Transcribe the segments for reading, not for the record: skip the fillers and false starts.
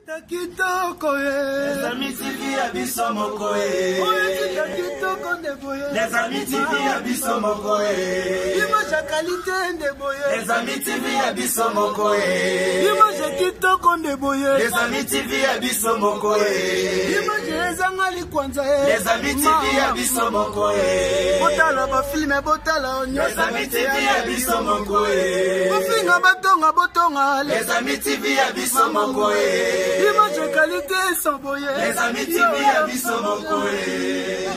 Kitoko ye. Les Amis TV ya biso moko ye. Oyo tika kitoko nde boye. Les Amis TV ya biso moko ye. Image ya qualité nde boye. Les Amis TV ya biso moko ye. Image ya kitoko nde boye. Les Amis TV ya biso moko ye. Image ezanga likwanza ye. Les Amis TV ya biso moko ye. Botala ba filme botala nyonso. Les Amis TV ya biso moko ye. Bofinga batonga botonga. Les Amis TV ya biso moko ye. Image qualité sans boye. Les Amis TV ya biso moko ye.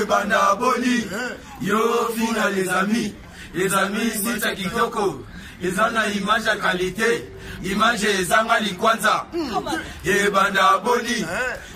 Ebanda boni yo finga les amis. Les amis site kitoko. Eza na image ya qualité. Image ezanga likwanza. Ebanda boni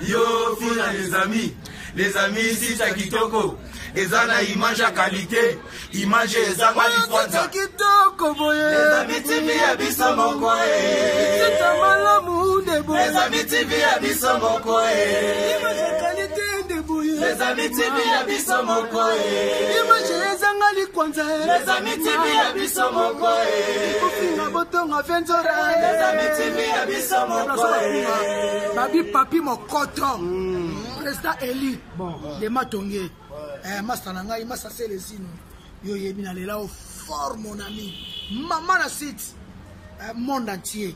yo finga les amis. Les amis site kitoko. Eza na image ya qualité. Image ezanga likwanza. Kitoko boye. Les Amis TV ya biso moko ye. Sita malamu nde boye. Les Amis TV ya biso moko ye. Image ya qualité nde boye. Les Amis TV ya biso moko ye. Image ezanga likwanza ye. Les Amis TV ya biso moko ye. Kofinga botonga venzora. Les Amis TV ya biso moko ye. Babi Papi Mokoto, président élu de Matonge. Masta na ngai, masta Selesino. Yo yebi na lela au fort mon ami. Maman na site monde entier.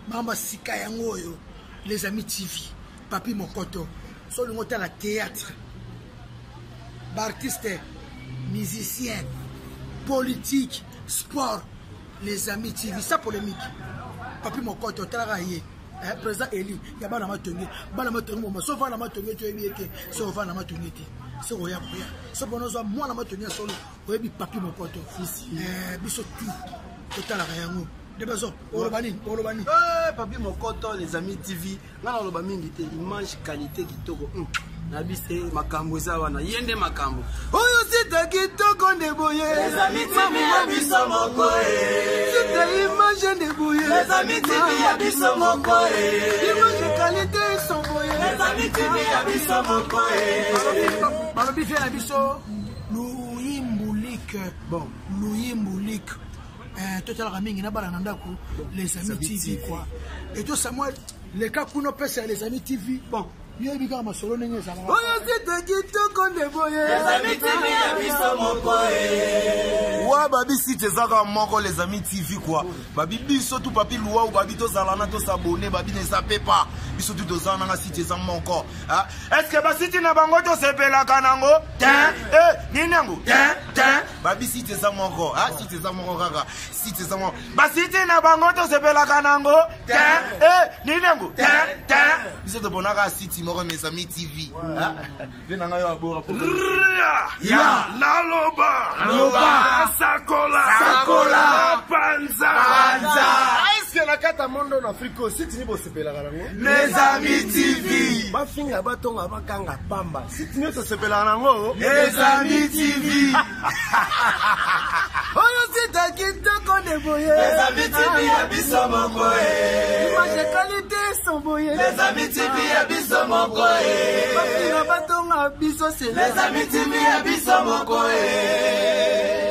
Mama sika yango oyo Les Amis TV. Papi Mokoto. So lingo tala théâtre. Ba artiste, musicien, politique, sport, Les Amis TV, ça polémique. Papi Mokoto talaka ye. Président Eli ya bana matonge, bana matonge moma so vana matonge to yebi ete so vana matonge te. So oya boya. So bono zo mwana matonge solo oyebi Papi Mokoto. Biso tout totalaka yango. De bazo oloba nini? Oloba nini? Papi Mokoto Les Amis TV, ngana oloba mingi te, image qualité kitoko. Na bise makambo eza wana, yende makambo. Oyo sita kitoko nde boye. Les Amis TV ya biso moko ye. Sita image nde boye. Les Amis TV ya biso moko ye. Image qualité son boye. Les Amis TV ya biso moko ye. Balobi vie na biso Luyimbulik. Bon, Luyimbulik. Totalaka mingi na bana na ndako Les Amis TV quoi. Et to Samuel leka kuno pesa Les Amis TV. Bon, yebi kaka masolo ndenge ezalaka. Oyo site kitoko nde boye. Les Amis TV ya biso moko ye. Wa babi site ezaka moko Les Amis TV quoi. Babi biso tout papi luau babi tozala na tosabonner babi ne zappe pas. Biso tout tozala na site eza moko. Ah, est-ce que ba site na bango tosepelaka nango? Tin, nini yango? Tin, tin. Babi site eza moko. Ah, site eza moko kaka. Site eza moko. Ba site na bango tosepelaka nango? Tin, nini yango? Tin, tin. Biso tobonaka site moko Mes Amis TV. Ah, nde na ngai abora po. Ya. Naloba. Loba. Sakola. Sakola. Panza. Panza. Est-ce que na kata mondo na Afrique site ni bosepelaka nango? Les Amis TV. Bafinga batonga bakanga pamba. Site ni tosepelaka nango? Les Amis TV. Oyo site kitoko nde boye. Les Amis TV ya biso moko ye. Image qualité son boye. Les Amis TV ya biso moko ye. Bafinga batonga biso c'est Les Amis TV ya biso moko ye.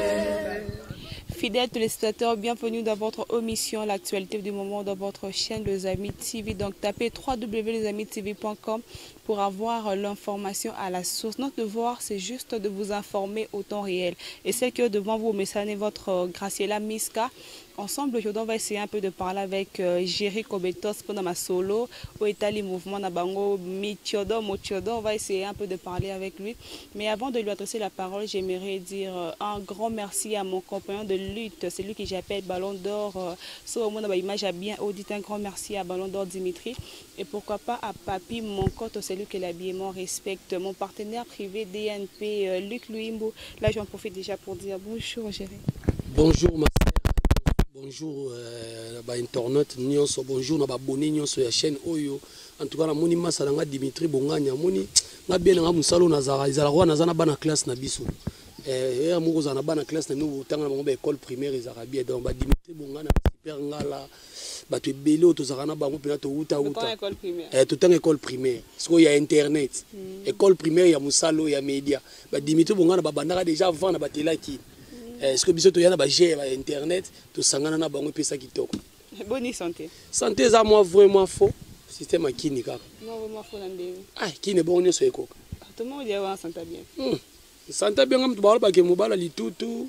Fidèles téléspectateurs, bienvenue dans votre émission, l'actualité du moment dans votre chaîne Les Amis TV. Donc tapez www.lesamistv.com pour avoir l'information à la source. Notre devoir, c'est juste de vous informer au temps réel. Et celle qui est devant vous, messane votre Graciela Miska. Ensemble, aujourd'hui, on va essayer un peu de parler avec Jerry Kobetos pendant ma solo, au Italie Mouvement Nabango, Mitiodo, Motiodo. On va essayer un peu de parler avec lui. Mais avant de lui adresser la parole, j'aimerais dire un grand merci à mon compagnon de lutte, celui que j'appelle Ballon d'Or. Sur au monde, image a bien audité. Un grand merci à Ballon d'Or Dimitri. Et pourquoi pas à Papi Monkoto, celui que l'habillement respecte. Mon partenaire privé DNP, Luc Luimbo. Là, j'en profite déjà pour dire bonjour, Jerry. Bonjour, ma sœur. Bonjour, ba internaute nyonso, bonjour na ba abonné nyonso ya chaîne oyo. En tout cas, na moni masa na nga Dimitri Bonganya, moni nga bien nga musalo na zara, ezala kwa na zana bana classe na biso. Moko za na bana classe na nous tanga na bango ba école primaire ezara bien. Donc ba Dimitri Bonganya super ngala bato ebele oyo tozalaka na bango mpena towuta wuta. Totanga école primaire. Totanga école primaire. Sikoyo ya internet. École primaire ya musalo ya média. Ba Dimitri Bonganya babandaka déjà avant na batelaki. Est-ce que biso toya na ba G ya internet tosangana na bango epesa kitoko. Boni santé? Santé eza mwa vrai mwa faux, système ya kini kaka. Mwa vrai mwa faux na ndenge. Ah, kini bongo nyonso ekoka. Tout le monde dit avoir santé bien. Santé bien ngam balobake mobala litutu.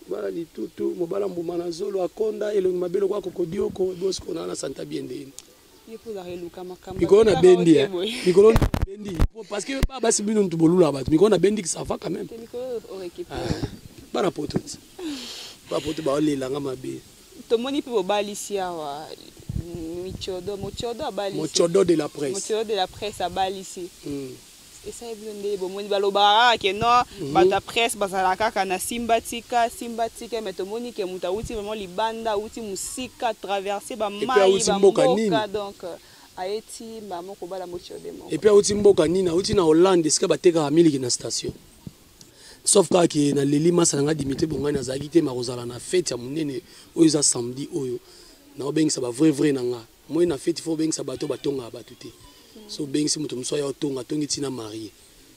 Mobala litutu, mobala mbuma na zolo akonda elongi mabe lokola kokodioko bosiko na na santé bien ndeni. Ye mpo ozalaka eluka makambo. Mikolo na bendi eh. Mikolo na bendi parce que ba basi bino ntu bolula bato. Mikolo na bendi ça va quand même. Te mikolo orécupéré. Bana poto ti. Ba poto ba olelanga mabe. Tomoni mpe bobalisi awa michodo mochodo abalisi. Mochodo de la presse. Mochodo de la presse abalisi. Esali bino nde bomoni balobaka kaka ke non, bato ya presse bazalaka kaka na simba tika simba tika, mais tomoni ke moto awuti vraiment libanda, awuti mosika, traverse bamai awuti mboka nini? Bamboka, donc ayeti mbala moko kobala mochode moko. Et puis awuti mboka nini? Awuti na Hollande esika batekaka miliki na station. Sauf kaka ke naleli masa na ngai Dimitri Bongani nazalaki te makozala na fête ya monene oyo eza samedi oyo. Naobengisa ba vrai vrai na nga. Moi na fête faut obengisa bato batongaka bato te. So obengisi moto mosusu aya otonga atongi ntina marié.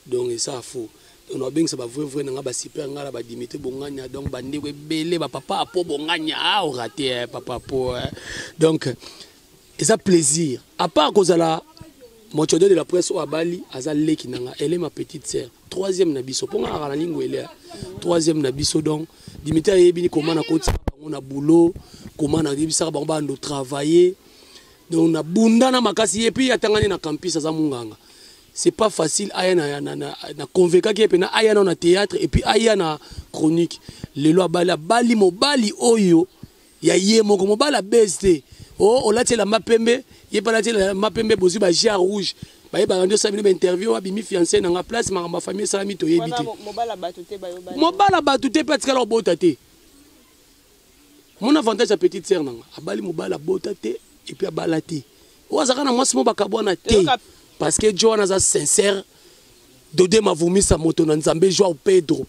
Donc eza faux. Donc naobengisa ba vrai vrai na nga ba super nga na ba Dimitri Bongani, donc bandeko ebele ba papa apo Bongani a oraté papa apo. Donc eza plaisir. À part kozala mochodo de la presse oyo abali aza leki na nga, elle est ma petite sœur. Troisième na biso. Ponga akala lingo ele. Troisième na biso donc Dimitri ayebi ni comment na koti bango na boulot, comment na yebisaka bango bando travailler. Donc na bunda na makasi et puis atangani na campus aza munganga. C'est pas facile aya na na na, na convaincre ki pe na aya na théâtre et puis aya na chronique. Lelo abali abali mobali oyo ya ye moko mobali abeste. Oh olati la mapembe, ye pa lati la mapembe bozi ba jar rouge. Ba ye ba rando sa bino ba interview abimi fiancé na nga place ma famille salami to yebi te. Mobala batu te ba yo ba. Mobala batu te parce que la bota te. Mon avantage à petite sœur nanga, abali mobala bota te et puis abala te. Oazaka na mwasi mo bakabwana te. Parce que Joan aza sincère. Dode mavumisa moto na Nzambe Joao Pedro.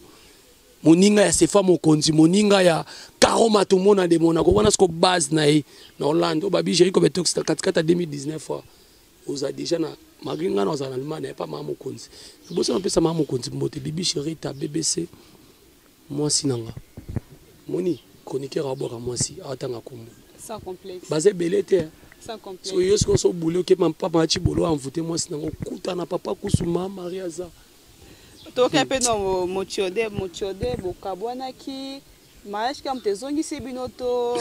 Moninga ya Sefa Mokonzi, moninga ya Karoma Tumona de Monaco, wana sko base na ye na Hollande. O babi Jericho Betox katikata 2019 fois. Oza déjà na malgré nga na oza na Allemagne pas mama Mokonzi. Boso na pesa mama Mokonzi mbote Bibi Cherita BBC mwasi nanga. Moni chroniqueur aboka mwasi atanga kombo. Sans complexe. Baze belete. Sans complexe. So yo sko so boulot ke mam papa Chibolo envoûté mwasi nango kuta na papa Kusuma Maria za. Toke pe no motiode motiode bokabwanaki mariage kam tezongisi bino to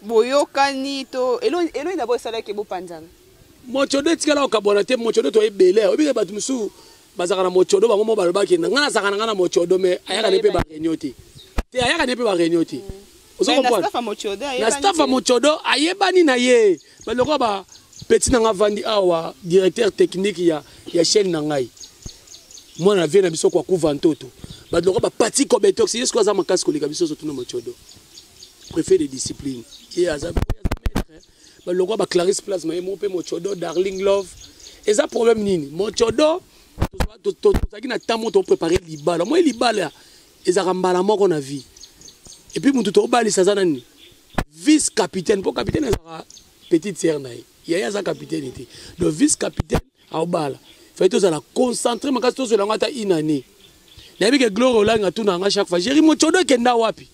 boyokani to elo elo ina bosalaki bopanzana. Motiode tikala okabwana te motiode to ebele obike bato musu bazaka na motiode bango mo balobaki nga na saka na motiode mais ayaka ne pe ba réunion te. Te ayaka ne pe ba réunion te. Ozo comprendre? Na staff motiode ayebani. Na staff motiode ayebani na ye. Baloko ba petit nanga vandi awa directeur technique ya chaîne na ngai. Moi na vie na biso kwa kuvantoto. Ba loko ba pati ko betox yesko za makasi koleka biso surtout na mochodo. Préfet de discipline. Et aza maître. Ba loko ba Clarisse Plasma et mon pe mochodo Darling Love. Et ça problème nini? Mochodo to to to na tamo to préparer libala. Moi libala ezaka mbala moko na vie. Et puis mutu to bali saza nani? Vice capitaine po capitaine ezaka petite sœur na ye. Yaya za capitaine était. Le vice capitaine a bala. Fait tous à la concentrer makasi tous la ngata une année. Nayebi ke Gloria olanga tout na nga chaque fois. Jerry Mochodo kenda wapi?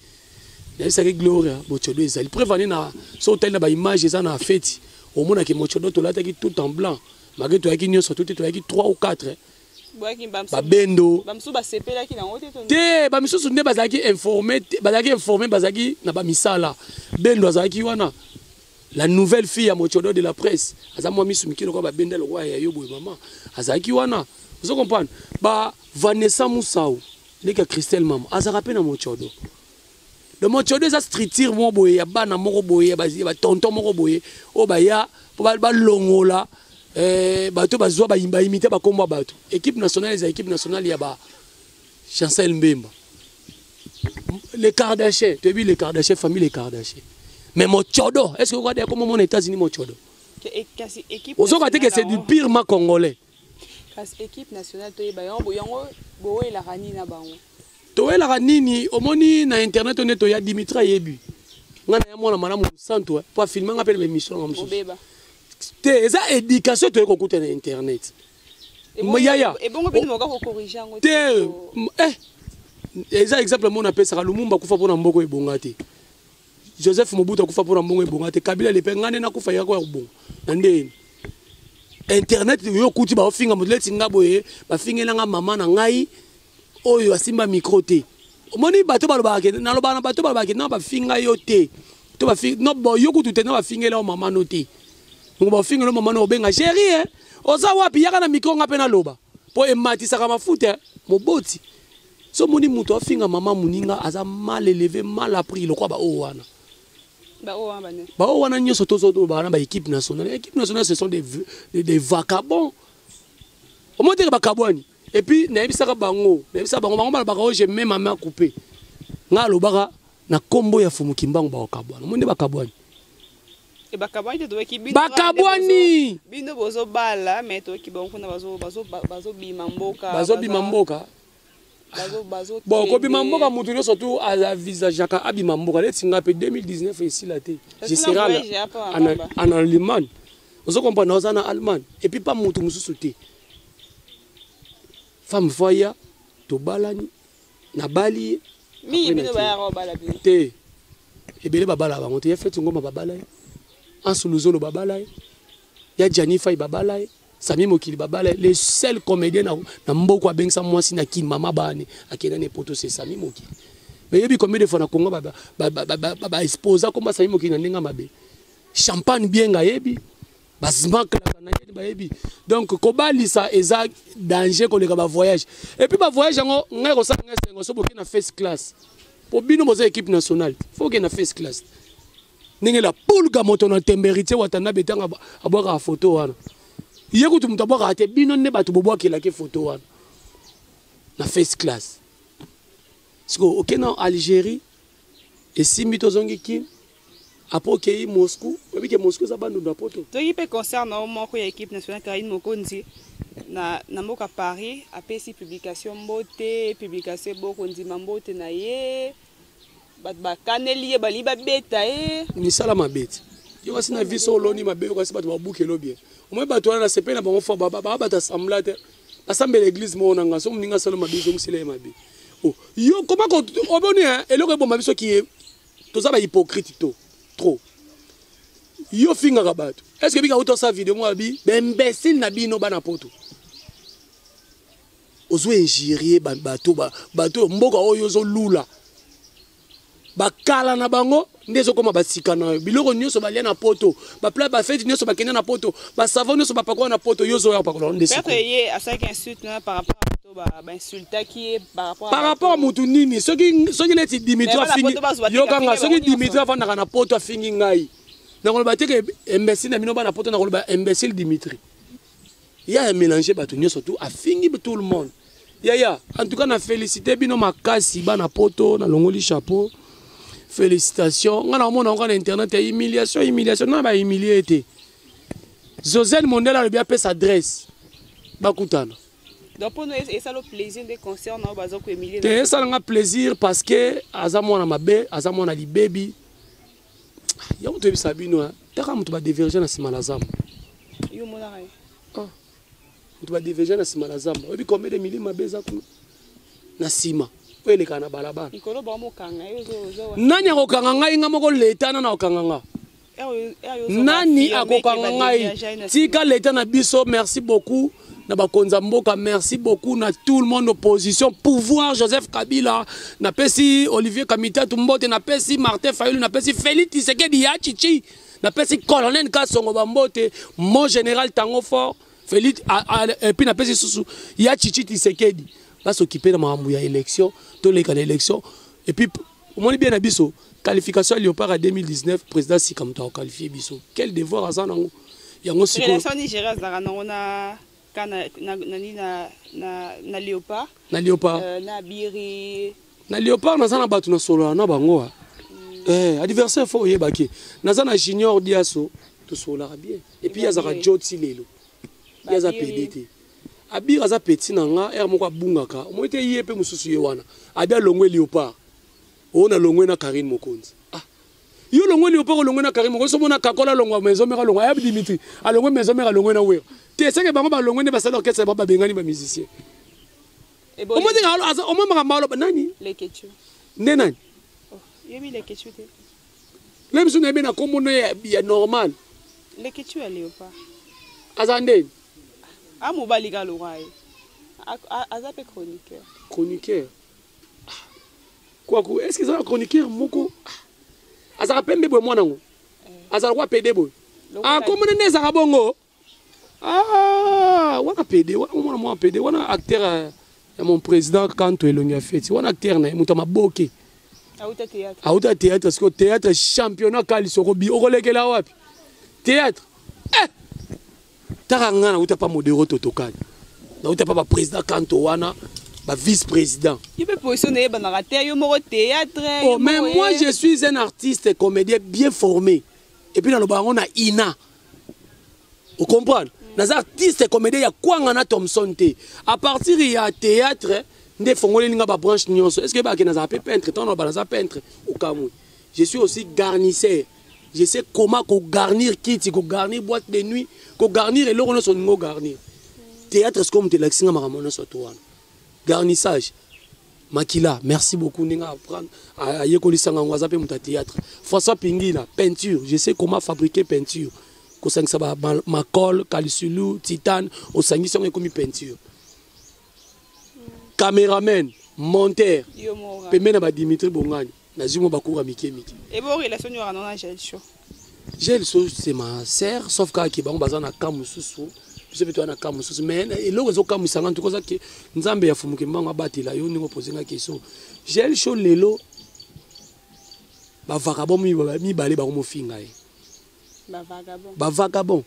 Nayebi saki Gloria Mochodo ezali. Prévenir na so tel na ba image eza na fête. Omona ke Mochodo tolataki tout en blanc. Malgré toyaki nyonso tout toyaki 3 ou 4. Boyaki bamsu. Ba bendo. Bamsu ba sepelaki na ngote to. Te ba misusu nde bazalaki informé, bazalaki informé bazalaki na ba misala. Bendo azalaki wana. La nouvelle fille à Mochodo de la presse. Aza moi misu mikilo kwa ba benda le roi ya yobo maman. Azalaki wana. Vous comprenez? Ba Vanessa Moussao, leka Christelle maman. Azaka pe na Mochodo. Le Mochodo za structure mo boye ya bana moko boye ba ba tonton moko boye o ba ya po ba longola bato bazwa ba imba imiter ba kombo bato. Équipe nationale za équipe nationale ya ba Chancel Mbemba. Les Kardashian, tu as vu les Kardashian, famille les Kardashian. Mais Mochodo, est-ce que vous regardez comment mon États-Unis Mochodo? Équipe Vous regardez que c'est du pire congolais. Kasi équipe nationale toyeba yango yango boyelaka nini na bango? Toyelaka nini? Omoni na internet on est toya Dimitri ayebi. Nga na ya mwana malamu santo, hein, po filmer nga pe na émission nga mosusu. Obeba. Te eza éducation toye kokuta na internet. Ebongo Yaya. ebongo bino moka ko corriger yango te. Eza exemple mona pesa Lumumba kufa pona mboko ebonga te. Joseph Mobutu akufa mpona mbongo ebonga te. Kabila lepe ngai nde nakufa yako ya kobonga na ndeni. Internet yo okuti baofinga moto leti nga boye, bafingela nga mama na ngai oyo asimba micro te. Omoni bato balobaka ke nalobaka na bato balobaka ke na bafinga yo te to bafi no bo yo kutu te na bafingela yo mama no te. Ngo bafingela yo mama no obenga chérie eh, oza wapi yaka na micro nga pe naloba po ematisaka mafuta eh, moboti. So omoni moto afinga mama moninga aza mal élevé, mal appris lokwa ba oyo wana. Ba oyo wana nyonso tozoloba na ba équipe nationale. Équipe nationale ce sont des vagabonds. Omoni te ke bakabwani. Et puis nayebisaka bango, nayebisaka bango, bango balobaka oyo je mets ma main coupée. Nga alobaka na kombo ya Fumu Kimbangu bakabwana. Omoni nde bakabwani. E bakabwani te toyoki bino bakabwani. Bino bozobala mais toyoki bango kuna bazobima mboka. Bazobima mboka. Bon, kobima mboka mutu nyonso tu avisageaka abima mboka neti nga mpe 2019 esila te. Je serai en Allemagne. Ozo comprendre, oza na Allemagne et puis pas mutu mosusu te. Femme foya tobalani nabali ye. Mingi bino bayaka obala bino. Te. Ebele babala bango te. Ya Feti Ngoma babala ye. Ansu Luzolo babala ye. Ya Gianni Fay babala ye. Sami Mokili babala ye. Le seul comédien na mboko abengisa mwasi na kin mama bane akenda na poto c'est Sami Mokili. Mais yebi combien de fois na Congo ba exposa comme Sami Mokili na ndenge mabe. Champagne bien nga yebi. Basmaklaka na ye bayebi. Donc kobalisa eza danger koleka ba voyage. Et puis ba voyage yango ngai kosala ngai sengo so boke na first class. Po bino boza équipe nationale. Faut ke na first class. Ndenge la pulga moto na temberité watanda betanga abwaka photo wana. Ye kutu moto abwaka te bino nde bato bobwakelaki photo wana. Na first class. Siko oke na Algérie esimbi tozongi Kin. Après okei Moscou, oyebi ke Moscou eza bandundu ya poto. Toyoki mpe concert na yo moko ya équipe nationale Karine Mokonzi na mboka Paris, apesi publication mbote, publication eboko ndima mbote na ye. Bato bakaneli ye, balingi babeta ye. Misala mabe ti. Yo kasi na vie so oloni mabe, yo kasi bato babukelo bien. Omoni bato wana na sepeli na bango fort, ba bato asambla te. Basambela église moko na nga, so moninga asala mabe, ezongisela ye mabe. Oh, yo koma ko oboni hein, eloko eboma biso ki toza ba hypocrite to trop. Yo fingaka bato. Est-ce que bika uto sa vidéo moi bi ba imbécile na bino bana poto. Ozo injurier ba bato ba bato mboka oyo ozo lula. Bakala na bango nde ezokoma basika na yo. Biloko nyonso balia na poto, ba plat ba fête nyonso bakenda na poto, ba savon nyonso bapakola na poto, yo ozoya kopakola nde sikoyo. Peut-être ye asalaki insulte na par rapport à bato ba insultaki ye par rapport à Par rapport à mutu nini? Soki soki neti Dimitri Mais bana afingi poto bazwa te, yokanga, afingi soki bango nyonso. Dimitri afandaka na poto afingi ngai. Nakoloba te ke imbécile na bino bana poto, nakoloba imbécile Dimitri. Ya ya mélanger bato nyonso tout, afingi tout le monde. Yaya, en tout cas na félicité bino makasi bana poto, na longoli chapeau. Félicitations. Nga na mona encore na internet ya humiliation, humiliation na ba humilier te. Josène Mondela alobi apesa adresse. Bakutana. Donc pour nous et ça le plaisir de concert na bazo ko humilier. Te ça nga plaisir parce que aza mwana mabe, aza mwana libebi. Ya moto yebisa bino hein. Taka moto ba diverger na sima la zamba. Yo mona ye. Ah. Moto ba diverger na sima la zamba. Oyebi combien de milima mabe eza kuna? Na sima. Oyo elekaka na balabala. Mikolo ba mokanga yo zo zo. Nani akokanga ngai nga moko leta nana akokanga nga? Nani akokanga ngai? Tika leta na biso, merci beaucoup na bakonza mboka, merci beaucoup na tout le monde, opposition, pouvoir, Joseph Kabila, na pesi Olivier Kamitatu mbote, na pesi Martin Fayulu, na pesi Félix Tshisekedi ya Chichi, na pesi Colonel Kasongo ba mbote, mon général Tango Fort, Félix, et puis na pesi susu ya Chichi Tshisekedi, ba s'occuper na makambo ya élection, toleka na élection, et puis omoni bien na biso qualification ya Léopard ya 2019, président Sika moto akoqualifier biso. Quel devoir aza nango? Yango sikoyo. Relation Nigeria azalaka nango na ka na, na, na, na, na, na Léopard. Na Léopard. Na Biri. Na Léopard naza na bato na solola na bango, ah. Adversaire faut oyebaki. Naza na Junior Diaso, tosololaka bien. Et puis azalaka Joti lelo. Ye aza Babiri. PD te. Abir aza petit na nga, er moko abungaka. Omoni te ye pe mosusu ye wana. Abi alongwe Léopard. Oyo na longwe na Karine Mokonzi. Ah. Yo longwe Léopard, olongwe na Karine Mokonzi, somona Kakola longwa maison mère longwa. Ayab Dimitri, alongwe maison mère alongwe na Wera. Te seke bango ba longwe ne basala orchestre ba bengani ba musicien. Eboli. Omoni nga alo, aza, omoni makambo alo, nani? Lekechu. Nde nani? Oh, yebi Lekechu te. Ngai biso nayebi na kombo na ya normal. Leketshou ya Leopard. Aza nde? A mobali ka loka ye. Aza pe chroniqueur. Chroniqueur. Ah. Kwaku, est-ce que eza chroniqueur moko? Ah. Azaka pembe boye mwana ngo. Eh. Azala kwa pede boye. Ah, kombo nde ezaka bongo. Ah, wana pede, wana mwana mwana pede, wana acteur euh, ya mon président Kanto elongi ya feti, wana acteur na ye moto ya maboke. Auta théâtre. Auta théâtre, parce que théâtre championnat kali soko bi okolekela wapi? Théâtre. Eh! Taka nga na uta pa modero totokani. Na uta pa ba président Kanto wana ba vice-président. Yo pe position na yebanaka te, yo moko théâtre. Oh, mais moi je suis un artiste comédien bien formé. Et puis naloba yango na INA. O comprendre? Naza artiste comédien ya kwanga na Thomson te. À partir ya théâtre nde fongoleli nga ba branche nyonso. Est-ce que ba ke naza pe peintre, tant ba naza peintre okamwe. Je suis aussi garnisseur. Je sais comment ko garnir kiti, ko garnir boîte de nuit, ko garnir eloko nyonso olingi garnir. Théâtre sikoyo moto elakisi nga makambo nyonso to wana. Garnissage. Makila, merci beaucoup ndenge apprendre ayekolisa nga ngo aza pe moto ya théâtre. François Pingila, peinture, je sais comment fabriquer peinture. Kosangisa ba makol, kalisulu, titane, osangisi yango ekomi peinture. Cameraman, monteur, pembeni na ba Dimitri Bongani, nazwi mwa ba cours ya mike mike. Et bo relation nini wana na Jael Show? Jael Show c'est ma sœur, sauf kaka ke bango baza na camp mosusu. Biso mpe toza na camp mosusu mais eloko ezokamwisa nga ntuka oza ke Nzambe ya Fumuke Mbangu abatela yo ndenge opose nga question. Jael Show lelo ba vagabond mibale bakomofinga ye. Ba vagabond. Ba vagabond.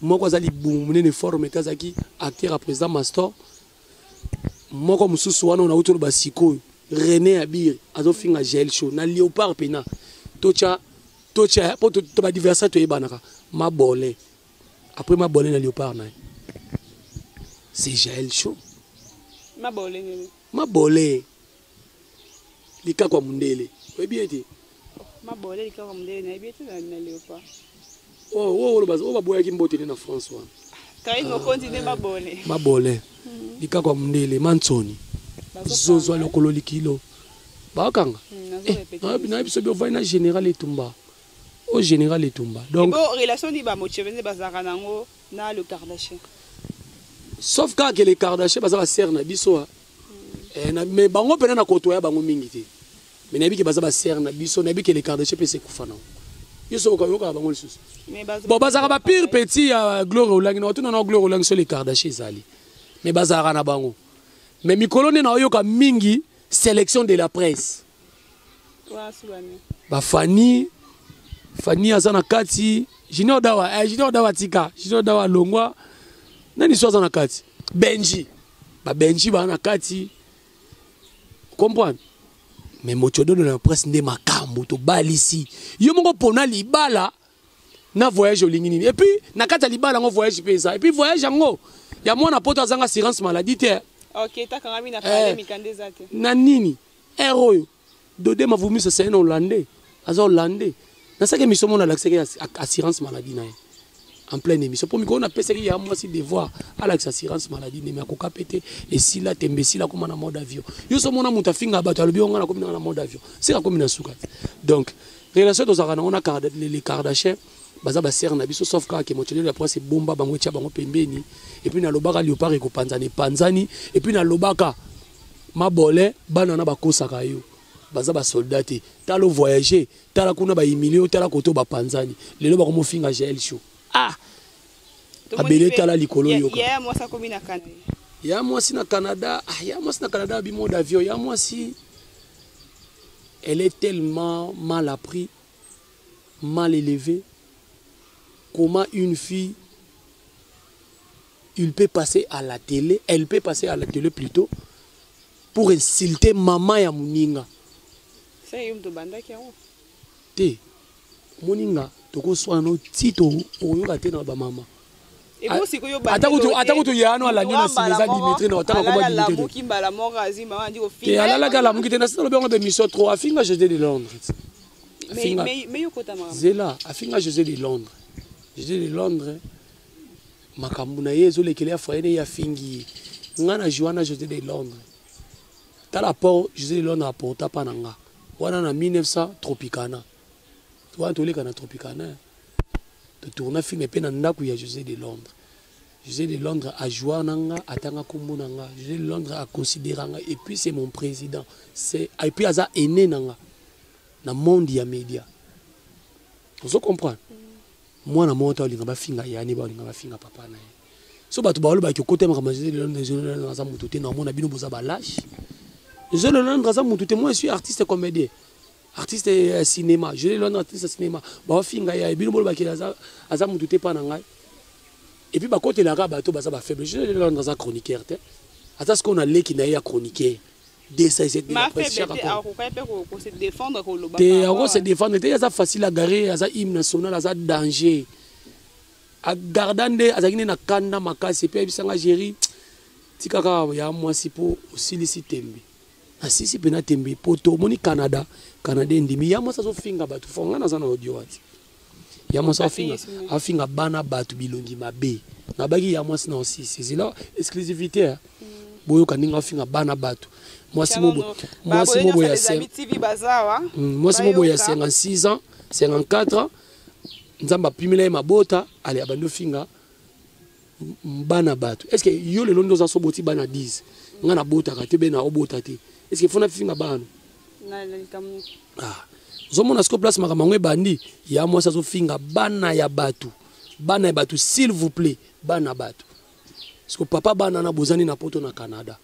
Moko aza libumu munene forme te azalaki acteur ya président Mastor. Moko mosusu wana nauti oloba sikoyo René Abiri azofinga Jael Show na Léopard pena totya totya po to ba adversaire toyebanaka mabole après mabole na Léopard na ye c'est Jael Show. Mabole nini? Mabole likako ya mundele oyebi ye te? Mabole likako ya mundele nayebi ye te na Léopard. Oh, oh, oh, oh, baboyaki mbote nde na France wana. Karine Mokonzi nde mabole. Mabole. Likako ya mundele mansoni. Zozwa lokolo likilo. Bakanga. Eh, na biso bi ovandi na général Etumba. O général Etumba. Donc bon relation ni ba mocheve nde bazaka nango na le Kardashian. Sauf kaka que les Kardashian baza ba sœur na biso. Mm. Eh, na, mais bango pena na kotoya bango mingi te. Mais nayebi ke baza ba sœur na biso, nayebi ke les Kardashian pe sekufa nango. Yo soki okoyoka bango lisusu. Bon bazalaka ba pire petit ya Gloire Olangi, na otuna na Gloire Olangi so les Kardashian ezali. Mais bazalaka na bango. Mais mikolo nde naoyoka mingi sélection de la presse. Ba Fanny, Fanny aza na kati, Junior Dawa, eh, Junior Dawa tika, Junior Dawa longwa. Nani so aza na kati? Benji. Ba Benji ba na kati. Comprendre? Mais mochododo na presse nde makambo tobalisi. Yo moko pona libala na voyage olingi nini? Et puis na kati ya libala ngo voyage pe eza. Et puis voyage yango ya mwana poto azanga assurance maladie te. OK, takanga mina pale eh, mikanda eza te. Na nini? Air oyo Dode Mavumisa c'est un Hollandais. Aza Hollandais. Nasaki émission mona alakisaki assurance maladie na ye. En pleine émission. Po mikolo napesaki ya mwasi devoir alakisa assurance maladie ndemi akoka pe te esila tembe esila koma na mode avion. Yo so mona moto afinga bato alobi onga nakomi na mode avion. Sika komi na suka. Donc relation tozalaka nango na les Kardashian baza ba sœur na biso sauf kaka ke motelelo ya prince ebomba bango etia bango pembeni et puis nalobaka léopard ekopanzana epanzani et puis nalobaka mabole bana na bakosaka yo baza ba soldat te tala voyager tala kuna ba humilie yo tala koto bapanzani lelo bakomofinga Jael Show ah abele tala likolo yoka ya mwasi akomi na Canada ya mwasi na Canada ah ya mwasi na Canada abi mode avion ya mwasi elle est tellement mal appris mal élevée comment une fille il peut passer à la télé, elle peut passer à la télé plutôt pour insulter maman ya muninga. Te moninga tokoswana no ti oyoka te na ba mama. Ata kutu yano alandi na nsima eza Dimitri na otanga koma Dimitri. Te alalaki alamuki te na sina lobi yango ba émission trop afinga José de Londres. Afinga Zela afinga José de Londres. José de Londres makambo na ye ezolekela ya foyer ne ye afingi ye nga na joua na José de Londres tala apport José de Londres apporta pa na nga wana na 1900 Tropicana. Wana toleka na Tropicana, totourna film mpe na ndako ya José de Londres. José de Londres ajoua na nga, atanga nkombo na nga. José de Londres aconsidéra nga, et puis c'est mon président, c'est, et puis aza aîné na nga na monde ya média. Ozo comprendre? Mwana moko te alinga bafinga yani, balinga bafinga papa na ye. So bato balobaki okota makambo ya José de Londres, José de Londres aza moto te, naomona bino boza balâche. José de Londres aza moto te, moi je suis artiste comédien, artiste ya cinéma. José de Londres artiste ya cinéma, baofinga ye, bino bolobaki aza moto te mpa na ngai. Et puis bakotelaka bato baza bafaible. José de Londres aza chroniqueur te, aza sikoyo na leki na ye ya chroniqueur. 207 de la presse, chaque te ako se défendre te, aza facile à garer, aza hymne national, aza danger. Agarda nde azalaki nde na kanda makasi, epe ayebisanga: "Géri, tika kaka ya mwasi mpo osilisi tembe." Nasisi mpe na tembe po tomoni Canada, Canada endimi ya mwasi azofinga bato fo. Nga naza na audio ati ya mwasi afinga, afinga bana bato bilongi mabe. Nabaki ya mwasi na osisi ezela exclusivité. Boyoka ndenge afinga bana bato. Mwasi mobo ya mwasi mobo ya 56 ans, 54 ans, Nzambe apimela ye mabota, ale abandi ofinga bana bato. Est ce que yo lelo nde oza so boti bana 10, nga nabotaka te, be na obota te, est ce que fona finga bana? Ah, ozomona siko place makambo yango ebandi. Ya mwasi azofinga bana ya bato, bana ya bato, s'il vous plaît, bana bato. Siko papa bana na bozani na poto na Canada.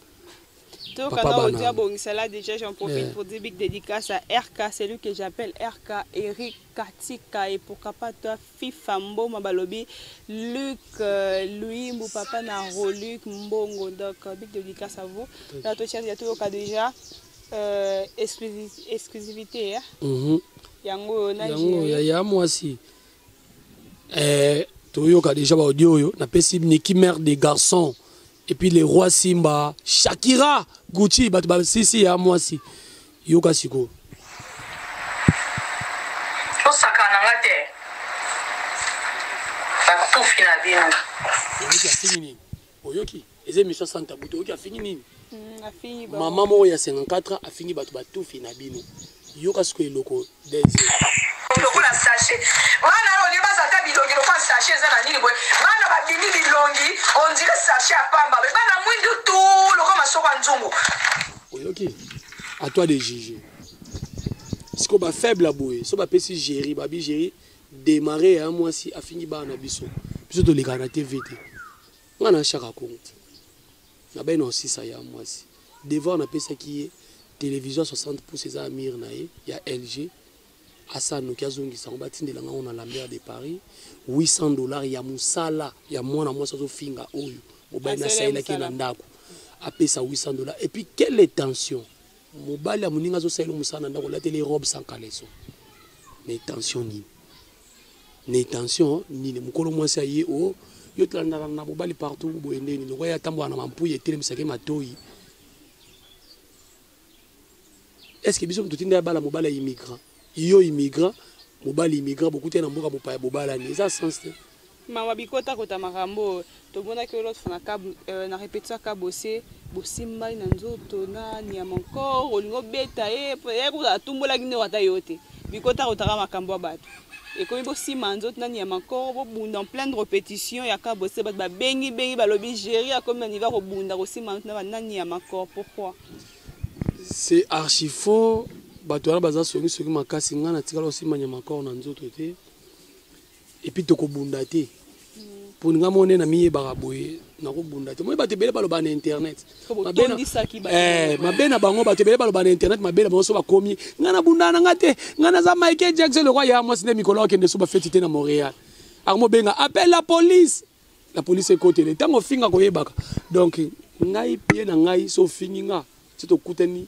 Papa Bana. Bongisala, déjà j'en profite pour dire big dédicace à RK, c'est lui que j'appelle RK, Eric Katika, et pourquoi pas toi, Fifa Mboma Balobi, Luc Louis Mbou, papa na Roluc Mbongo. Donc big dédicace à vous. Là, toi, il y a tout déjà exclusivité. Hein? Yango, na Yango ya ya mwasi. Toyoka déjà ba audio oyo napesi Niki mère des garçons et puis les rois Simba, Shakira, Gucci, bato basisi ya mwasi. Yoka sikoyo. Osaka na nga te, batufi na bino. Oyoki afingi nini? Oyoki eza émission Santa Buto. Oyoki afingi nini? Mama moko ya 54 ans afingi bato batufi na bino. Yoka sikoyo eloko deuxième. Lokola sachet, bana oyo olie baza ata bilongi lokola sachet. Eza na nini boye? Bana babimi bilongi on dirait sachet ya pamba boye, bana mwindu tu lokola masoko ya nzungu. Oyoki, à toi de juger. Sikoyo bafaible ya boye, so bapesi géri, babi géri démarre ya mwasi afingi bana na biso. Biso tolekaka na TV te. Nga na Chaka Kongo nabai na osisa ya mwasi devoir. Napesaki ye télévision 60 pouces, eza ya mire na ye ya LG. Asanoki azongisa yango, batindela ngango na Lambert de Paris, 800 $ ya mosala ya mwana mwasi azofinga oyo mobali nasalelaki ye na ndako. Apesa 800 $. Et puis quelle tension! Mobali ya moninga azosalela mosala na ndako, olateli robe sans caleçon, na tension nini? Na tension nini? Mokolo mwasi aye o yo tolandaka na mobali partout boye, ndeni lokola ye atambola na mampuyi, etelemisaki matoi. Est ce que biso moto tinda ya bala mobali ya immigrant, yo immigrant, mobali immigrant, bokutani na mboka mopaya, bobalani, eza sens te. Mama bikota kota makambo tomonaki oyo l'autre fois na répétition ya Kabose, bosimbani na nzoto na nyama encore, olingi obeta ye, ye kuta atumbolaki nde ata yo te. Bikota kotaka makambo ya bato ekomi bosimba nzoto na nyama encore, bobunda en pleine répétition ya Kabose. Bato babengi bengi, balobi géri akomi na niveau kobunda, kosimba nzoto na banani ya makor. Pourquoi? C'est archi faux. Bato wana baza songi songi makasi. Ngai natikala kosimba nyama corps na nzoto te, et puis tokobunda te. Mpo nga moko nde na miyebaka boye, nakobunda te. Moi bato ebele baloba na internet mabe na bango, bato ebele baloba na internet mabe na bango. So bakomi ngai nabunda na nga te, ngai naza Michael Jackson lokwa ya mwasi nde mikolo akende so bafeti te na Montréal, akomobenga appelle la police, la police ekotele ntango ofinga koyebaka. Donc ngai pie na ngai, so ofingi nga, so tokutani,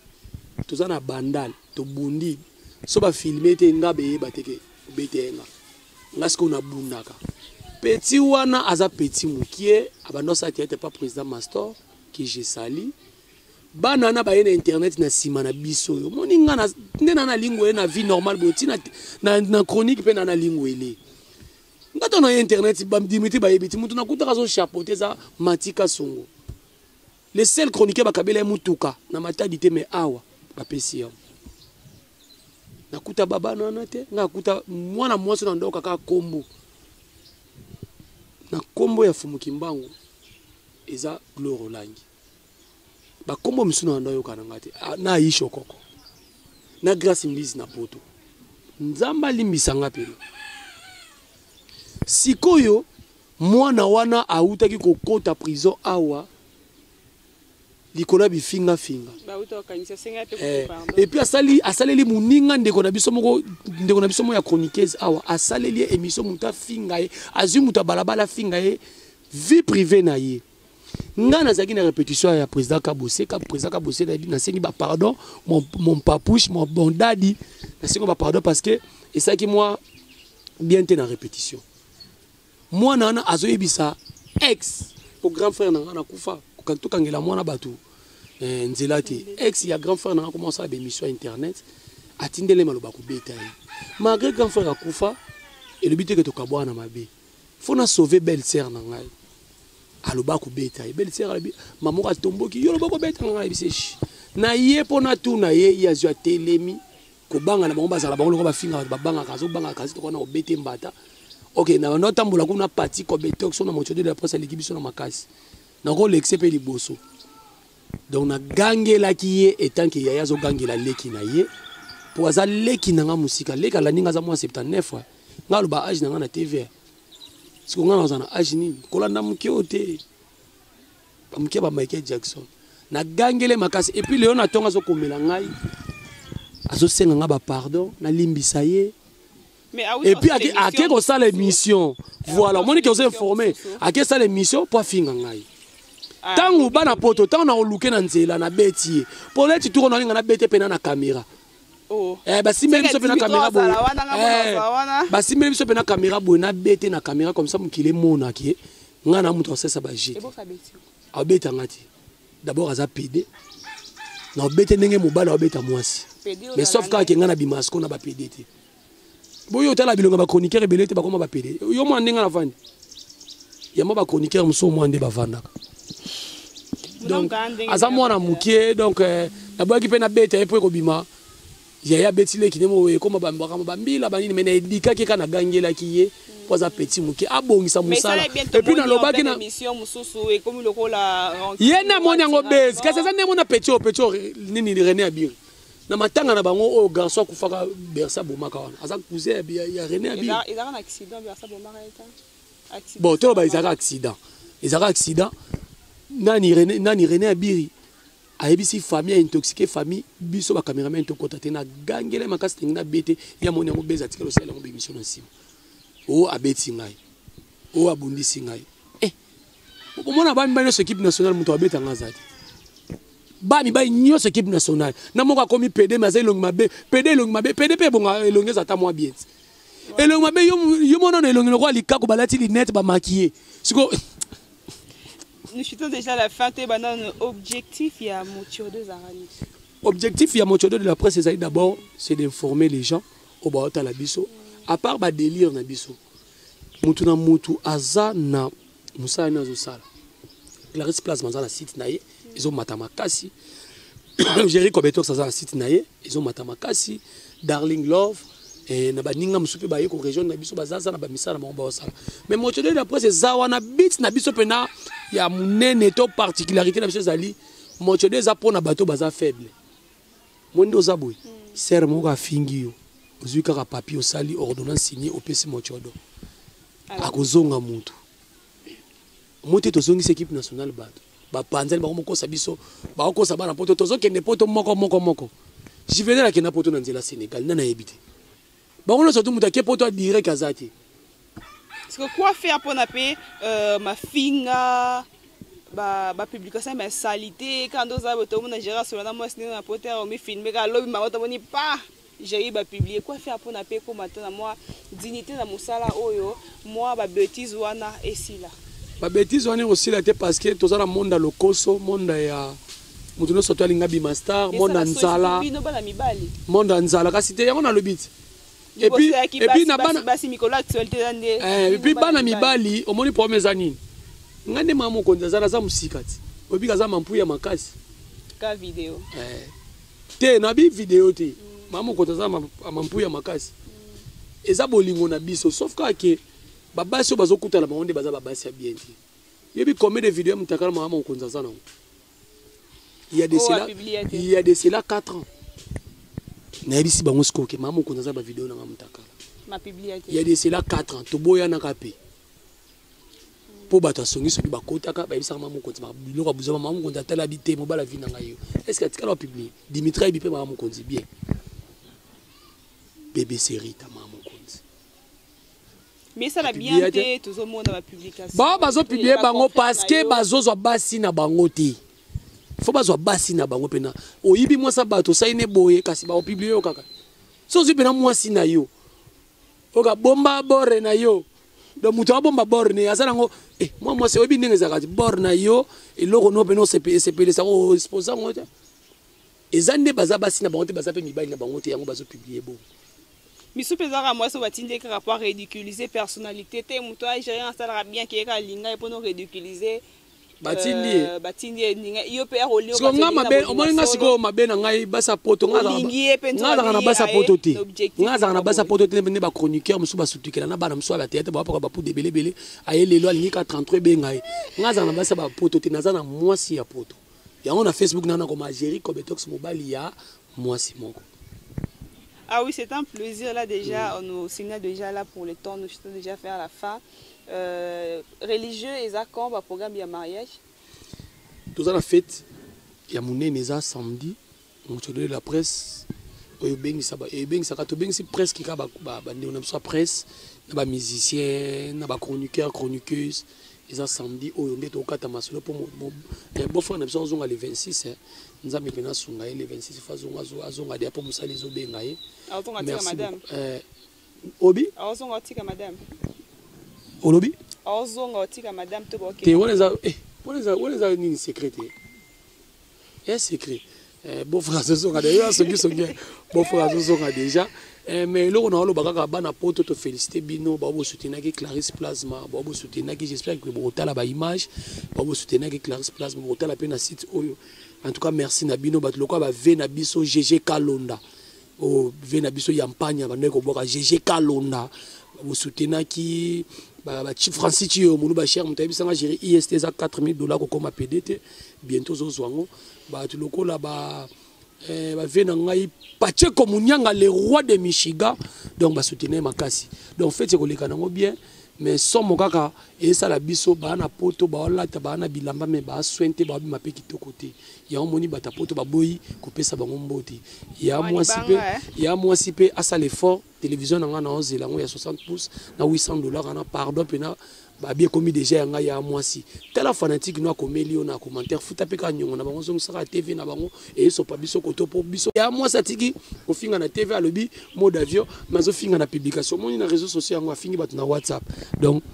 toza na bandal, tobundi, so bafilme te, nga beyeba te ke obete ye. Nga nga sikoyo nabundaka. Petit wana aza petit mokie, abanda osala théâtre pa président Mastor que je sali. Bana wana baye na internet na nsima na biso. Oyo omoni nga nde na nalingo ye na vie normale boye, ti na chronique mpe na nalingo ele nga to na ye internet. Dimitri bayebi ti mutu nakutaka azochapeauté, eza Matika Songo, le seul chroniqueur bakabela ye mutuka na Matadi te, mais awa bapesi yango. Nakuta baba wana te. Nga nakuta mwana mwasi na ndoka kaka kombo na kombo ya Fumu Kimbangu, eza Gloire Olangi. Bakombo mosusu na ndo ayoka na nga te. Ah, na Aisha Okoko na Grâce Mbizi na Poto, Nzambe alimbisa nga pene. Sikoyo mwana wana autaki kokota prison awa likolo ya bifingafinga. Et puis asali, asaleli moninga, ndeko na biso moko, ndeko na biso moko ya chroniqueuse awa, asaleli ye émission. Moto afinga ye, azwi moto ya balabala, afinga ye vie privée na ye. Nga nazalaki na répétition ya président Kabose. Président Kabose, nasengi bapardon, mon papouche, mon bon dadi, nasengi bapardon parce que esalaki mwa bien te na répétition. Mwana wana azoyebisa ex po grand frère na nga nakufa, tokangela mwana bato nzela te. Ex ya grand frère na nga koma osala bémission ya internet, atindele maloba kobeta ye. Malgré grand frère akufa, elobi te ke tokabwana mabe. Fo na sauver belle sœur na ngai. Aloba kobeta ye, belle sœur alobi mama moko atomboki: "Yo loba kobeta ngai." Ayebisi shi na ye mpo na tuna ye. Ye azwi, atelemi, kobanga na bango, bazala bango loko bafinga bato, babangaka, azobangaka. Kasi tokona kobete mbata. Ok, na bando otambola kuna pati kobetok so na moto de la presse aleki biso na makasi, nakolekise mpe liboso. Donc nagangelaki ye etanke yaya azogangela leki na ye, mpo aza leki na nga mosika. Leki alandi nga, aza mwa 79. Nga aloba age na nga na TV. Siko nga naza na age nini? Kolanda moke oyo te, bamoke ba Michael Jackson. Nagangele makasi. Et puis lelo na ntongo azokomela ngai, azosenga nga bapardon, nalimbisa ye. Et puis ake kosala émission. Voilà, omoni ke oza informé. Ake sala émission mpo afinga ngai. Ntango bana Poto, ntango na koluke na nzela, nabeti ye mpo neti tuko nalinga nabete mpena na caméra. Basimbeli biso mpe na caméra boye, basimbeli biso mpe na caméra boye, nabete na caméra comme ça mokili emonaki ngai na moto asalisa baje. Abetanga te. D'abord aza pédé, na obete ndenge mobali aobeta mwasi, mais sauf kaka ke ngai na bima siko na bapédé te. Boyo otala bilongo, bachroniqueur ebele te bakoma bapédé. Yo mwa ndenge navandi yambo, bachroniqueur mosusu mwa nde bavandaka. Donc aza mwana mokie. Donc naboyaki mpe nabeta ye mpo ekobima yaya abeti leki nde mo ekoma makambo bambila banini. Me naedikaki kaka, nagangelaki ye mpo aza petit moke, abongisa mosala. Et puis nalobaki na ye nde amoni yango base, kasi aza nde mona petit oyo, petit oyo nini, René Abiri, na matanga na bango oyo garçon akufaka, Bersa abomaka wana, aza cousin ya René Abiri. Bon, toloba ezalaka accident, ezalaka accident. Nani, René, nani, René Abiri ayebisi famille, aintoxiqué famille. Biso bacameraman tokɔta te. Nagangela makasi ndenge nabete ya moni yango beza, atikala osala yango bémission na nsima oyo abeti ngai, oyo abundisi ngai. Omona bamibali nyonso équipe nationale, moto abetanga aza te. Bamibali nyonso équipe nationale na moko akomi pédé, mais aza elongi mabe. Pédé, elongi mabe. Pédé mpe ebonga elongi eza ata mwa bien ti elongi mabe. Yo mona na elongi lokola likako, balati lunette, bamaquiller siko. Nous chutons déjà à la fin. Te bana objectif ya Mochodo Zarani. Objectif ya Mochodo de la presse ezali d'abord, c'est d'informer les gens oyo baotala biso. À part badélire na biso, mutu na mutu aza na mosala nini azosala. Clarisse Plasma aza na site na ye, ezomata makasi. Jerry Kobetox aza na site na ye, ezomata makasi. Darling Love na baninga mosusu mpe baye korejoindre na biso, bazaza na bamisala na bango baosala. Mais Mochodo de la presse eza wana bit na biso mpena ya monene to particularité na biso ezali Mochodo eza mpona bato baza faible. Mo nde oza boye, sere moko afingi yo, ozwi kaka papier, osali ordonnance signé, opesi Mochodo, akozonga mutu mo te. Tozongisi équipe nationale, bato bapanzali bango, mokosa biso, bakokosa bana Poto. Tozokende Poto moko moko moko. Juvenal akenda Poto na nzela Sénégal, nde nayebi te. Bango nyonso tu, moto ake Poto adirect aza te. Parce que quoi faire mpona mpe mafinga, bapublication ya salité? Quand oza boye, tomona Gérard Solana, mwasi ndenge na Poto, omifilme kaka, lobi mango tomoni pa Géri bapublie. Quoi faire mpona mpe ekóma te na mwa dignité na mosala oyo, mwa babêtise wana esila? Babêtise wana ekosila te, parce que toza na monde ya lokoso, monde ya moto nyonso to alinga bima star, monde ya nzala. Bino bana mibali. Monde ya nzala, kasi te, yango nalobi ti. Et puis na bana basi, mikolo actualité eza nde Et puis bana mibali, omoni problème eza nini? Ngai nde mama mokonzi aza, naza mosika ti oyebika aza mampu ya makasi. Ka video. Te, nabi video te. Mama mokonzi aza mampuya makasi. Eza bolingo na biso sauf kaka ke babasi oyo bazokutana bango nde baza babasi ya bien te. Yebi combien de video ya mutakala mama mokonzi aza nango? Il y a de cela, il y a de cela 4 ans. Nayebisi bango sikoyo ke mama mokonzi aza ba video na nga mutakala. Il y a de cela 4 ans toboyanaka pe. mpo bato ya songisongi bakotaka bayebisaka mama mokonzi biloko ya buzoba. Mama mokonzi atala bi te, mobala vi na ngai yo, est ce que atikala bapublie? Dimitri ayebi mpe mama mokonzi bien. Bebe Serita, mama mokonzi. Mais esala bien te, tozomona bapublication. Bao bazopublie bango parce que bazozwa basi na bango te. Fo bazwa basi na bango mpena. Oyibi mwasi ya bato, osali ne boye, kasi baopublie yo kaka. So ozwi mpena mwasi na yo, oka bomba bore na yo. Donc moto abomba bor ne aza nango, eh, mwa mwasi oyebi ndenge ezalaka ti bor na yo, eloko no mpena esepelisa oexpose yango te. Eza nde baza basi na bango te, baza mpe mibali na bango te, yango bazopublie bongo. Misu mpe ezalaka mwasi oyo batindi ye kaka po ridiculiser personnalité te. Moto agere asalaka bien ke ye kaka alinga ye mpona ridiculiser. Batindi ye. Batindi ye ninga yo mpe akolia. Siko nga mabe omoni nga sikoyo mabe na ngai basa poto, nga azalaka na basa poto te, nga azalaka na basa poto te. Nde bachroniqueur mosusu basutukela na bana mosusu ya batheatre, bapaka bapude ebelebele. Aye lelo alingi ka 33 ebenga ye. Nga azalaka na basa bapoto te, naza na mwasi ya poto. Yango na Facebook nana koma Jerry Cobetox, mobali ya mwasi moko. Ah oui, c'est un plaisir. Là déjà, on nous signale déjà là pour le temps, nous sommes déjà faire la fin. Religieux, et ça, quand va programme ya mariage? Tout ça, la fête, il y a mon nez, samedi, on se donne la presse. Oyo ebengisa ba, ebengisaka, tobengisi presque kaka bandeko na biso ya presse, na bamusicien, na bachroniqueur, chroniqueuse. Eza samedi oyo nde tokokata masolo mpo beau-frère na biso azonga le 26, eh. Nzambe mpena asunga ye le 26, fo azonga, azonga deya mpo mosala ezobenga ye. Azonga tika Merci madame. beaucoup. Obi? Azonga otika madame. Olobi? Azonga otika madame to boke. Te wana eza, wana eza nini secret te? Eh, secret. Beau-frère azozonga déjà, asongi songi. Beau-frère azozonga déjà. Mais eloko na oloba kaka bana poto, to féliciter bino, ba bo soutenaki Clarisse Plasma, ba bo soutenaki, j'espère que botala ba image, ba bo soutenaki Clarisse Plasma, botala pe na site oyo. En tout cas merci na bino bato lokola ba V na biso GG Kalonda. O V na biso Yampanya ba ndeko boka GG Kalonda, bo soutenaki ba Chief Francis Chio mulu ba cher muta bisanga gérer IST za 4000 $ kokoma PDT bientôt zo zwango bato lokola ba V na ngai Pacheco Munyanga le roi de Michigan, donc ba soutenir makasi. Donc fête koleka nango bien, mais somo kaka esala biso ba na poto ba olata ba na bilamba mais ba sointe ba bima pe kitoko te. Ya omoni bata poto ba boyi kopesa bango mbote. Ya Mwa mwasi pe, libanga, eh. ya mwasi pe asala effort télévision na nga na ozela ngo ya 60 pouces na 800 $ na pardon pe na ba bien komi déjà ya nga ya mwasi. Tala fanatique no akomeli yo na commentaire futa pe ka nyongo na bango zongisaka TV na bango et sopa biso koto po biso. Ya mwasi atiki kofinga na TV alobi mode avion mazo finga na publication moni na réseaux sociaux yango afingi bato na WhatsApp. Donc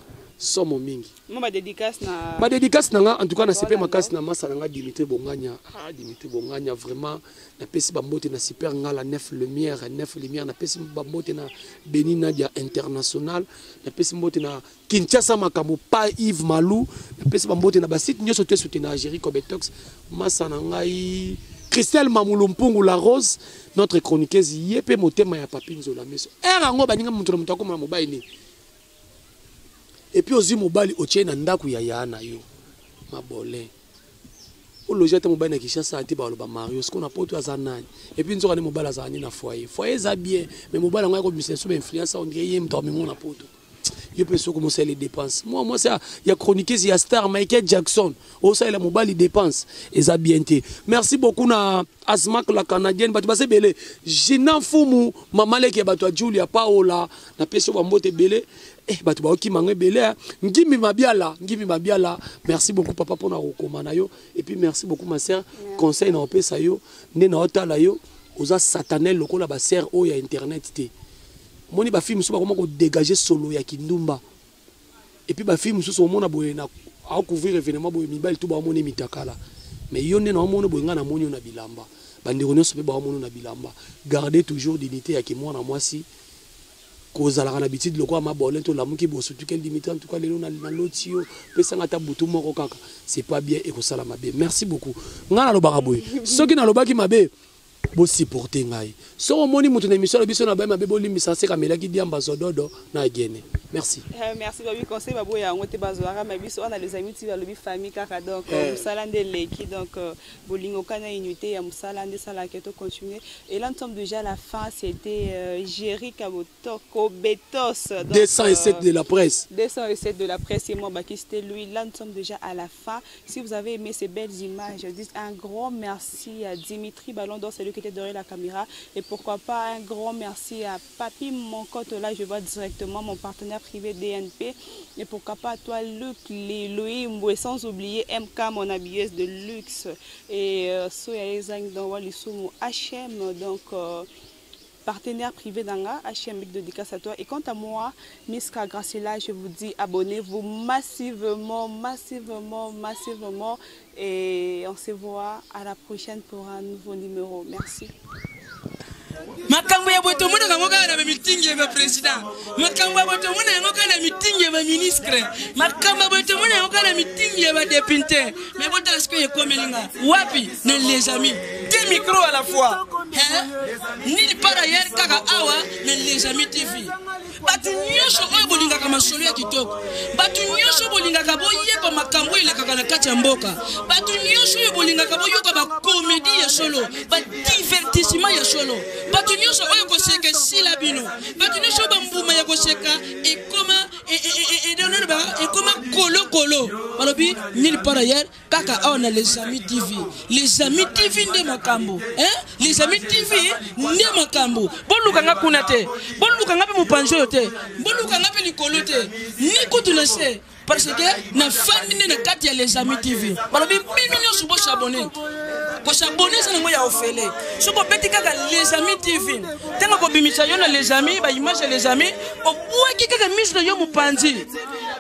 somo mingi. Mo ba dédicace na ba dédicace na nga en tout cas na sepe Voilà, makasi na masa na nga Dimitri Bonganya. Ah Dimitri Bonganya vraiment na pesi ba mbote na super ngala 9 lumière, 9 lumière na pesi ba mbote na Benin Nadia international, na pesi mbote na Kinshasa makambo pa Yves Malou, na pesi ba mbote na ba site nyoso te soutenir Jerry Cobetox, masa na ngai Christelle Mamulu Mpungu la Rose, notre chroniqueuse yepe motema ya Papi Nzola meso. Er yango baninga mutu na mutu akoma mobali ni. Et puis ozi mobali otie na ndaku ya ya na yo. Mabolin. Oloji ata mobali na Kinshasa ate ba loba Mario, ce qu'on a poto aza nani. Et puis nzoka ne mobali aza ni na foyer. Foyer eza bien, mais mobali ngo yako bimisa so ba influence on dirait ye mutu amemo na poto. Yo pe soko mosala les dépenses. Moi, moi ça ya chroniqueuse ya star Michael Jackson. Osa ila mobali dépense eza bien te. Merci beaucoup na Asmak la canadienne bato base belé. Gina Fumu mama leke bato ya Julia Paola na peso ba mbote belé. Bato ba okima ngo belé, hein. Ngimi Mabiala, Ngimi Mabiala. Merci beaucoup papa pona kokoma na yo et puis merci beaucoup ma sœur. Merci. Conseil na opesa yo, nde na otala yo oza satanel lokola ba sœur oyo ya internet te. Moni ba filles mosusu bakoma ko dégager solo ya kindumba. Et puis ba filles mosusu omona boye na a couvrir événement boye mibali tout ba omoni mitakala. Mais yo nde na omona boye nga na moni na bilamba. Ba ndeko nyonso pe ba omona na bilamba. Garder toujours dignité ya ki mwana mwasi. Kozalaka na habitude lokola mabolin to lamuki boso tu quel Dimitri en tout cas lelo na loti yo pesa nga ta butu moko kaka. C'est pas bien et kosala mabe. Merci beaucoup. Nga na lobaka boye. Soki na lobaki mabe. Bosupporte ngai. Soki omoni moto na émission na biso na baye mabe, bolimbisa, seka amelaki diamba zododo na agene. Merci. Merci babi conseil baboya yango te, bazwaka ma biso wana les amis ti balobi famille kaka. Donc mosala nde eleki, donc bolingo kana unité ya mosala nde esalaka to continuer. Et là, nous sommes déjà à la fin. C'était Jerry Kabotoko Betos, donc, 207 de la presse. 207 de la presse et moi Baki, c'était lui. Là, nous sommes déjà à la fin. Si vous avez aimé ces belles images, je dis un grand merci à Dimitri Ballon d'Or, c'est lui qui était derrière la caméra. Et pourquoi pas un grand merci à Papi Moncotte, là je vois directement mon partenaire privé DNP. Et pourquoi pas à toi Luc Louis Mboué, sans oublier MK, mon habilleuse de luxe. Et Soya Ezang dans Walisumu HM, donc partenaire privé d'Anga, HM Big dédicace à toi. Et quant à moi, Miska Graciela, je vous dis abonnez-vous massivement, massivement, massivement. Et on se voit à la prochaine pour un nouveau numéro. Merci. Makambo ya boye tomonaka yango kaka na bamitingi ya baprésident, makambo ya boye tomona yango kaka na mitingi ya baministre, makambo ya boye tomona yango kaka na mitingi ya badepute. Mais botala sikoyo ekomeli nga wapi na les amis, deux micros à la fois, hein? Nini par ailleurs kaka awa na les amis TV. Bato nyonso oyo bolingaka masolo ya kitoko, bato nyonso bolingaka boyeba makambo oyo elekaka na kati ya mboka, bato nyonso oyo bolingaka boyoka bakomedi ya solo, badivertissement ya solo, bato nyonso oyo koseka esila bino, bato nyonso oyo bambuma ya koseka ekoma ekoma kolokolo, balobi nulle part ailleurs kaka awa na les amis TV. Les amis TV nde makambo, hein? Les amis TV nde makambo. Boluka nga kuna te, boluka nga mpe mopanzi oyo te, boluka nga mpe likolo te, ni kutu na se, parce que na fandi nde na kati ya les amis TV. Balobi bino nyonso bosabone. Kosabone eza nango ya ofele. Soki obeti kaka les amis TV, ntango kobimisa yo na les amis, baimage ya les amis, obwaki kaka miso na yo mopanzi,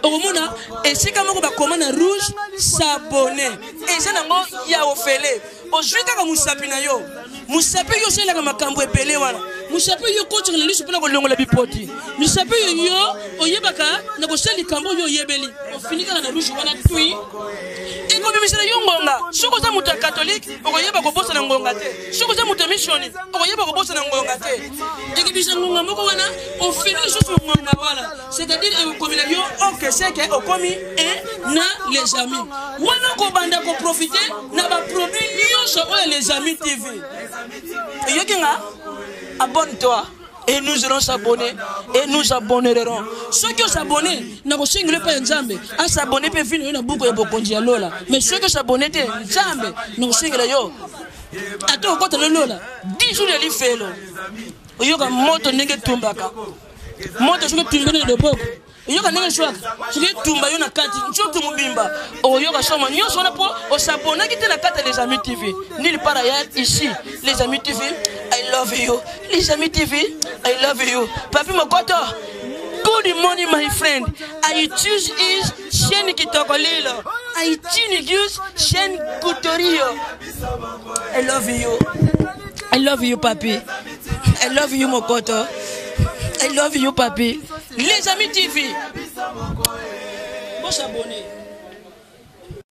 okomona esika moko bakoma na rouge s'abonner. Eza nango ya ofele. Ozwi kaka mosapi na yo, mosapi yo osalelaka makambo ebele wana, mosapi yo okotisaka na liso mpona kolongola bipoti, mosapi yo yo oyebaka na kosala likambo oyo oyebeli, ofini kaka na rouge wana tui, ekobimisela yo ngonga. Soki oza moto ya katolike, okoyeba kobosana ngonga te. Soki oza moto ya missioni, okoyeba kobosana ngonga te. Ekibisa ngonga moko wana, ofini lisusu ngonga wana, c'est-à-dire ekokomela yo ok seke okomi e na les amis wana, okobanda koprofite na baproduit nyonso oyo les amis TV. Eyoki nga, abonne-toi et nous allons s'abonner et nous abonnerons. Soki osabonne, nakosengela epai ya Nzambe asabonne mpe vino yo na buku ya bokonzi ya lola. Mais soki osabonne te, Nzambe nakosengela yo ata okota na lola 10 jours ya lifelo, oyoka moto ndenge etumbaka moto. Soki etumbi na loboko, oyoka ndenge eswaka. Soki etumba yo na kati nzoto mobimba, okoyoka soma nyonso wana mpo osabonaki te na kati ya les amis TV. Nulle part ailleurs, ici les amis TV. I love you les amis TV, I love you. Papi Mokoto, good morning my friend. I choose is chaîne kitoko lilo, I choose chaîne kutorio. I love you, I love you papi, I love you Mokoto, I love you papi. Les amis TV, bon s'abonner.